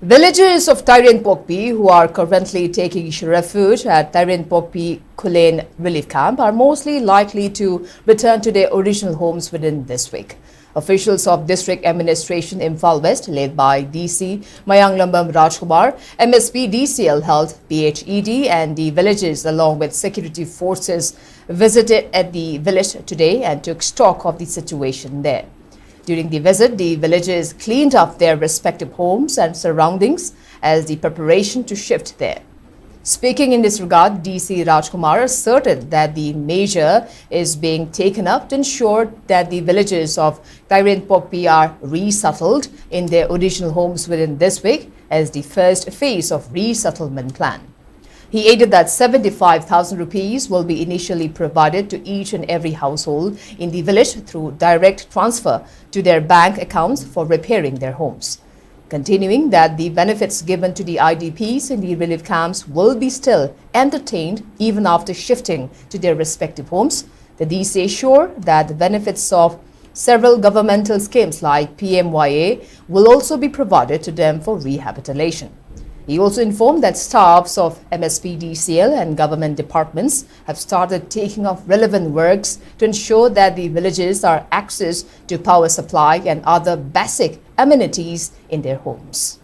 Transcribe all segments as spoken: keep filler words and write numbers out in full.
Villagers of Tairen Pokpi, who are currently taking refuge at Tairen Pokpi Kulen relief camp, are mostly likely to return to their original homes within this week. Officials of District Administration Imphal West, led by D C Mayanglambam Rajkumar, M S P D C L Health, P H E D, and the villagers, along with security forces, visited at the village today and took stock of the situation there. During the visit, the villagers cleaned up their respective homes and surroundings as the preparation to shift there. Speaking in this regard, D C Rajkumar asserted that the measure is being taken up to ensure that the villagers of Tairen Pokpi are resettled in their original homes within this week as the first phase of resettlement plan. He added that seventy-five thousand rupees will be initially provided to each and every household in the village through direct transfer to their bank accounts for repairing their homes. Continuing that the benefits given to the I D Ps in the relief camps will be still entertained even after shifting to their respective homes, the D C assured that the benefits of several governmental schemes like P M Y A will also be provided to them for rehabilitation. He also informed that staffs of M S P D C L and government departments have started taking up relevant works to ensure that the villages are access to power supply and other basic amenities in their homes.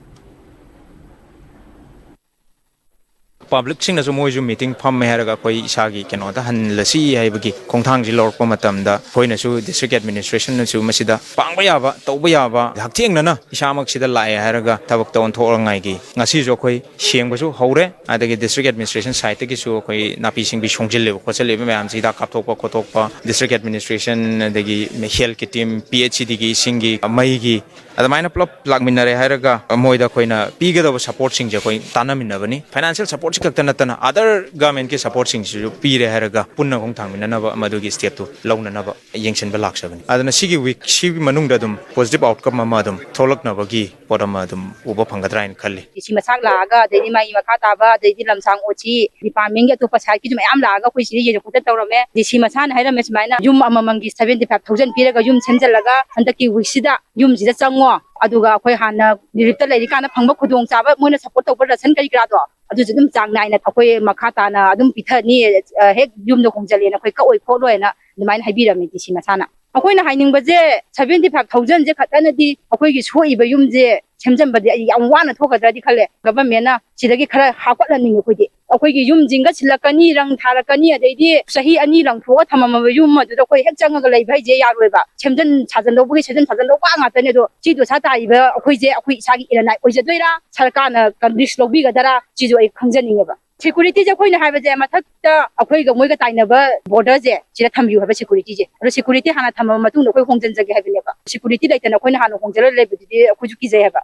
ꯄꯕ꯭ꯂꯤꯛꯁꯤꯡꯅꯁꯨ ꯃꯣꯏꯁꯨ meeting ꯐꯝꯃꯦ ꯍꯥꯏꯔꯒ ꯑꯩꯈꯣꯏ ꯏꯁꯥꯒꯤ ꯀꯩꯅꯣꯗ ꯍꯜꯂꯁꯤ ꯍꯥꯏꯕꯒꯤ ꯈꯣꯡꯊꯥꯡꯁꯤ ꯂꯧꯔꯛꯄ ꯃꯇꯝꯗ ꯑꯩꯈꯣꯏꯅꯁꯨ district ꯑꯦꯗꯃꯤꯅꯤꯁꯇ꯭ꯔꯦꯁꯟꯅꯁꯨ ꯃꯁꯤꯗ ꯄꯥꯡꯕ ꯌꯥꯕ ꯇꯧꯕ ꯌꯥꯕ ꯍꯛꯊꯦꯡꯅꯅ ꯏꯁꯥꯃꯛꯁꯤꯗ ꯂꯥꯛꯑꯦ ꯍꯥꯏꯔꯒ ꯊꯕꯛꯇ ꯑꯣꯟꯊꯣꯛꯅꯉꯥꯏꯒꯤ ꯉꯁꯤꯁꯨ ꯑꯩꯈꯣꯏ ꯁꯦꯡꯕꯁꯨ ꯍꯧꯔꯦ꯫ ꯑꯗꯒꯤ ꯗꯤꯁꯇ꯭ꯔꯤꯛ ꯑꯦꯗꯃꯤꯅꯤꯁꯇ꯭ꯔꯦꯁꯟ ꯁꯥꯏꯠꯇꯒꯤꯁꯨ ꯑꯩꯈꯣꯏ ꯅꯥꯄꯤ ꯁꯤꯡꯕꯤ ꯁꯣꯡꯖꯤꯜꯂꯤꯕ ꯈꯣꯠꯆꯤꯜꯂꯤꯕ ꯃꯌꯥꯝꯁꯤ ꯍꯤꯗꯥꯛ ꯀꯥꯞꯊꯣꯛꯄ ꯈꯣꯠꯇꯣꯛꯄ ꯗꯤꯁꯇ꯭ꯔꯤꯛ ꯑꯦꯗꯃꯤꯅꯤꯁꯇ꯭ꯔꯦꯁꯟ ꯑꯗꯒꯤ ꯍꯦꯜꯊꯀꯤ ꯇꯤꯝ ꯄꯤ ꯑꯩꯆ ꯁꯤꯗꯒꯤ ꯏꯁꯤꯡꯒꯤ ꯃꯩꯒꯤ ꯑꯗꯨꯃꯥꯏꯅ ꯄꯨꯂꯞ ꯂꯥꯛꯃꯤꯟꯅꯔꯦ ꯍꯥꯏꯔꯒ ꯃꯣꯏꯗ ꯑꯩꯈꯣꯏꯅ ꯄꯤꯒꯗꯕ ꯁꯄꯣꯔꯠꯁꯤꯡꯁꯦ ꯑꯩꯈꯣꯏ ꯇꯥꯟꯅꯃꯤꯟꯅꯕꯅꯤ꯫ ꯐꯥꯏꯅꯥꯟꯁꯤꯌꯦꯜ ꯁꯄꯣꯔꯠꯁꯤ ꯈꯛꯇ ꯅꯠꯇꯅ ꯑꯗꯔ ꯒꯚꯔꯟꯃꯦꯟꯠꯀꯤ ꯁꯄꯣꯔꯠꯁꯤꯡꯁꯤꯁꯨ ꯄꯤꯔꯦ ꯍꯥꯏꯔꯒ ꯄꯨꯟꯅ ꯈꯣꯡ ꯊꯥꯡꯃꯤꯟꯅꯅꯕ ꯃꯗꯨꯒꯤ ꯁ꯭ꯇꯦꯞꯇꯨ ꯂꯧꯅꯅꯕ ꯌꯦꯡꯁꯤꯟꯕ ꯂꯥꯛꯆꯕꯅꯤ꯫ ꯑꯗꯨꯅ ꯁꯤꯒꯤ ꯋꯤꯛꯁꯤꯒꯤ ꯃꯅꯨꯡꯗ ꯑꯗꯨꯝ ꯄꯣꯖꯤꯇꯤꯚ ꯑꯥꯎꯠꯀꯝ ꯑꯃ ꯑꯗꯨꯝ ꯊꯣꯛꯂꯛꯅꯕꯒꯤ ꯄꯣꯠ ꯑꯃ ꯑꯗꯨꯝ ꯎꯕ ꯐꯪꯒꯗ꯭ꯔꯥ ꯍꯥꯏꯅ ꯈꯜꯂꯤ꯫ ꯗꯤ ꯁꯤ ꯃꯁꯥꯛ ꯂꯥꯛꯑꯒ ꯑꯗꯩꯗꯤ ꯃꯥꯒꯤ ꯃꯈꯥ ꯇꯥꯕ ꯑꯗꯩꯗꯤ ꯂꯝꯁꯥꯡ ꯑꯣ ꯁꯤ ꯗꯤꯄꯥꯔꯠꯃꯦꯟꯒꯤ ꯑꯇꯣꯞꯄ ꯁꯥꯏꯠꯀꯤꯁꯨ ꯃꯌꯥꯝ ꯂꯥꯛꯑꯒ ꯑꯩꯈꯣꯏ ꯁꯤꯗ ꯌꯦꯡꯊꯣꯛ ꯈꯣꯠꯇꯅ ꯇꯧꯔꯝꯃꯦ꯫ ꯗꯤ ꯁꯤ ꯃꯁꯥꯅ ꯍꯥꯏꯔꯝꯃꯦ ꯁꯨꯃꯥꯏꯅ ꯌꯨꯝ ꯑꯃꯃꯝꯒꯤ ꯁꯚꯦꯟꯇꯤ ꯐꯥꯏꯚ ꯊꯥꯎꯖꯟ ꯄꯤꯔꯒ ꯌꯨꯝ ꯁꯦꯝꯖꯤꯜꯂꯒ ꯍꯟꯗꯛꯀꯤ ꯋꯤꯛꯁꯤꯗ ꯌꯨꯝꯁꯤꯗ ꯆꯪꯉꯣ꯫ ꯑꯗꯨꯒ ꯑꯩꯈꯣꯏ ꯍꯥꯟꯅ ꯔꯤꯂꯤꯐꯇ ꯂꯩꯔꯤꯀꯥꯟꯗ ꯐꯪꯕ ꯈꯨꯗꯣꯡꯆꯥꯕ, ꯃꯣꯏꯅ ꯁꯞꯄꯣꯔꯠ ꯇꯧꯕ ꯔꯦꯁꯟ ꯀꯔꯤ ꯀꯔꯥꯗꯣ, ꯑꯗꯨꯁꯨ ꯑꯗꯨꯝ ꯆꯥꯡ ꯅꯥꯏꯅ ꯑꯩꯈꯣꯏ ꯃꯈꯥ ꯇꯥꯅ ꯑꯗꯨꯝ ꯄꯤꯊꯅꯤ꯫ ꯑ, ꯍꯦꯛ ꯌꯨꯝꯗ ꯍꯣꯡꯖꯜꯂꯦꯅ ꯑꯩꯈꯣꯏ ꯀꯛꯑꯣꯏ ꯈꯣꯠꯂꯣꯏꯅ ꯑꯗꯨꯃꯥꯏꯅ ꯍꯥꯏꯕꯤꯔꯝꯃꯦ ꯗꯤ ꯁꯤ ꯃꯁꯥꯅ꯫ ꯑꯩꯈꯣꯏꯅ ꯍꯥꯏꯅꯤꯡꯕꯁꯦ, ꯁꯚꯦꯟꯇꯤ ꯐꯥꯏꯚ ꯊꯥꯎꯖꯟꯁꯦ ꯈꯛꯇꯅꯗꯤ ꯑꯩꯈꯣꯏꯒꯤ ꯁꯣꯛꯏꯕ ꯌꯨꯝꯁꯦ ꯁꯦꯝꯖꯟꯕꯗꯤ ꯑꯩ ꯌꯥꯝ ꯋꯥꯅ ꯊꯣꯛꯀꯗ꯭ꯔꯗꯤ ꯈꯜꯂꯦ꯫ ꯒꯚꯔꯟꯃꯦꯟꯅ ꯁꯤꯗꯒꯤ ꯈꯔ ꯍꯥꯞꯀꯠꯍꯟꯅꯤꯡꯉꯦ ꯑꯩꯈꯣꯏꯗꯤ꯫ ꯑꯩꯈꯣꯏꯒꯤ ꯌꯨꯝꯁꯤꯡꯒ ꯁꯤꯜꯂꯛꯀꯅꯤ, ꯔꯪ ꯊꯥꯔꯛꯀꯅꯤ, ꯑꯗꯩꯗꯤ ꯆꯍꯤ ꯑꯅꯤ ꯂꯪꯊꯣꯛꯑ ꯊꯝꯃꯝꯃꯕ ꯌꯨꯝ ꯑꯗꯨꯗ ꯑꯩꯈꯣꯏ ꯍꯦꯛ ꯆꯪꯉꯒ ꯂꯩꯕ ꯍꯥꯏꯁꯦ ꯌꯥꯔꯣꯏꯕ꯫ ꯁꯦꯝꯖꯟ ꯁꯥꯖꯟꯗꯧꯕꯒꯤ ꯁꯦꯝꯖꯟ ꯁꯥꯖꯟꯗꯧꯕ ꯉꯥꯛꯇꯅꯦ꯫ ꯑꯗꯣ ꯁꯤ ꯗꯣꯁꯥ ꯇꯥꯔꯤꯕ ꯑꯩꯈꯣꯏꯁꯦ ꯑꯩꯈꯣꯏ ꯏꯁꯥꯒꯤ ꯏꯔꯟ ꯅꯥꯏ ꯑꯣꯏꯖꯗꯣꯏꯔꯥ, ꯁꯔꯀꯥꯔꯅ ꯀꯟ-, ꯔꯤꯁꯛ ꯂꯧꯕꯤꯒꯗꯔꯥ, ꯁꯤꯁꯨ ꯑꯩ ꯈꯪꯖꯅꯤꯡꯉꯦꯕ꯫ ꯁꯦꯀꯨꯔꯤꯇꯤꯁꯦ ꯑꯩꯈꯣꯏꯅ ꯍꯥꯏꯕꯁꯦ, ꯃꯊꯛꯇ ꯑꯩꯈꯣꯏꯒ ꯃꯣꯏꯒ ꯇꯥꯏꯅꯕ ꯕꯣꯔꯗꯔꯁꯦ ꯁꯤꯗ ꯊꯝꯕꯤꯌꯨ ꯍꯥꯏꯕ ꯁꯦꯀꯨꯔꯤꯇꯤꯁꯦ꯫ ꯑꯗꯣ ꯁꯦꯀꯨꯔꯤꯇꯤ ꯍꯥꯟꯅ ꯊꯝꯃꯕ ꯃꯇꯨꯡꯗ ꯑꯩꯈꯣꯏ ꯍꯣꯡꯖꯤꯟꯖꯒꯦ ꯍꯥꯏꯕꯅꯦꯕ꯫ ꯁꯦꯀꯨꯔꯤꯇꯤ ꯂꯩꯇꯅ ꯑꯩꯈꯣꯏꯅ ꯍꯥꯟꯅ ꯍꯣꯡꯖꯤꯜꯂ ꯂꯩꯕꯗꯨꯗꯤ ꯑꯩꯈꯣꯏꯁꯨ ꯀꯤꯖꯩ ꯍꯥꯏꯕ꯫